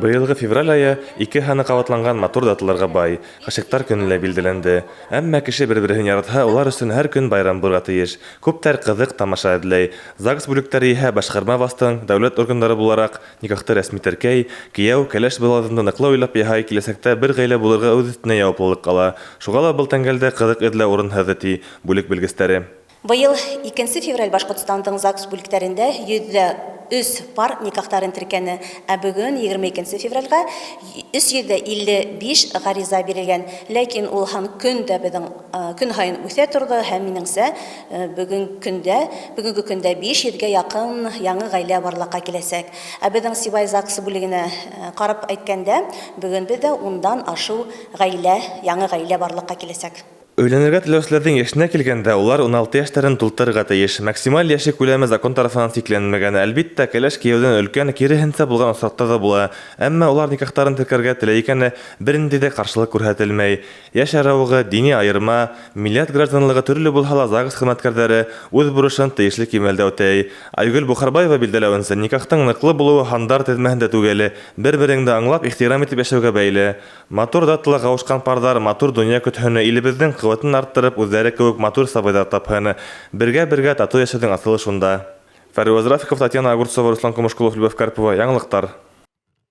Быйылғы февраль айы ике һаны ҡабатланған матур даталарға бай. Ғашиҡтар көнө лә билдәләнде. Әммә кеше бер-береһен яратһа, улар өсөн һәр көн байрам булырға тейеш. Күптәр ҡыҙыҡ тамаша эҙләй. ЗАГС бүлектәре иһә башҡарма властың дәүләт органдары булараҡ никахты рәсми теркәй, кейәү, кәләш был аҙымды ныҡлы уйлап яһай, киләсәктә бер ғаилә булырға үҙ өҫтөнә яуаплылыҡ ала. Шуға ла был тәңгәлдә ҡыҙыҡ эҙләү урынһыҙ, ти бүлек белгестәре. Быйыл 2 февраль Башҡортостандың ЗАГС бүлектәрендә 103 пар никахтарын теркәне, ә бөгөн 22 февральгә 355 ғариза бирелгән. Ләкин ул һан көн дә беҙҙең көн һайын үҫә торҙо һәм минеңсә бөгөнгө көндә 500-гә яҡын яңы ғаилә барлыҡҡа киләсәк. Ә беҙҙең Сибай ЗАГС бүлегенә ҡарап әйткәндә, бөгөн беҙҙә 10-дан ашыу ғаилә, яңы ғаилә барлыҡҡа киләсәк. Өйләнергә теләүселәрҙең йәшенә килгәндә, улар 16 йәштәрен тултырырға тейеш. Максималь йәше күләме закон тарафынан сикләнмәгән. Әлбиттә, кәләш кейәүҙән өлкән, киреһенсә булған осраҡта ҙа була. Әммә улар никахтарын теркәргә теләй икән, бер ниндәй ҙә ҡаршылыҡ күрһәтелмәй. Йәш арауығы, дини айырма, милләт гражданлығы төрлө булһа ла, ЗАГС хеҙмәткәрҙәре үҙ бурышын тейешле кимәлдә үтәй. Айгөл Бухарбаева билдәләүенсә, никахтың ныҡлы булыуы һандар теҙмәһендә түгел, бер-береңде аңлап, ихтирам итеп йәшәүгә бәйле. Матур датала ҡауышҡан парҙар матур донъя көтһөн, илебеҙҙең ҡеүәтен арттырып, үҙҙәре кеүек матур сабыйҙар тапһын. Бергә-бергә татыу йәшәүҙең аҫылы шунда. Фәрүаз Рафиков, Татьяна Огурцова, Руслан Кумышкулов, Любовь Карпова. Яңылыҡтар.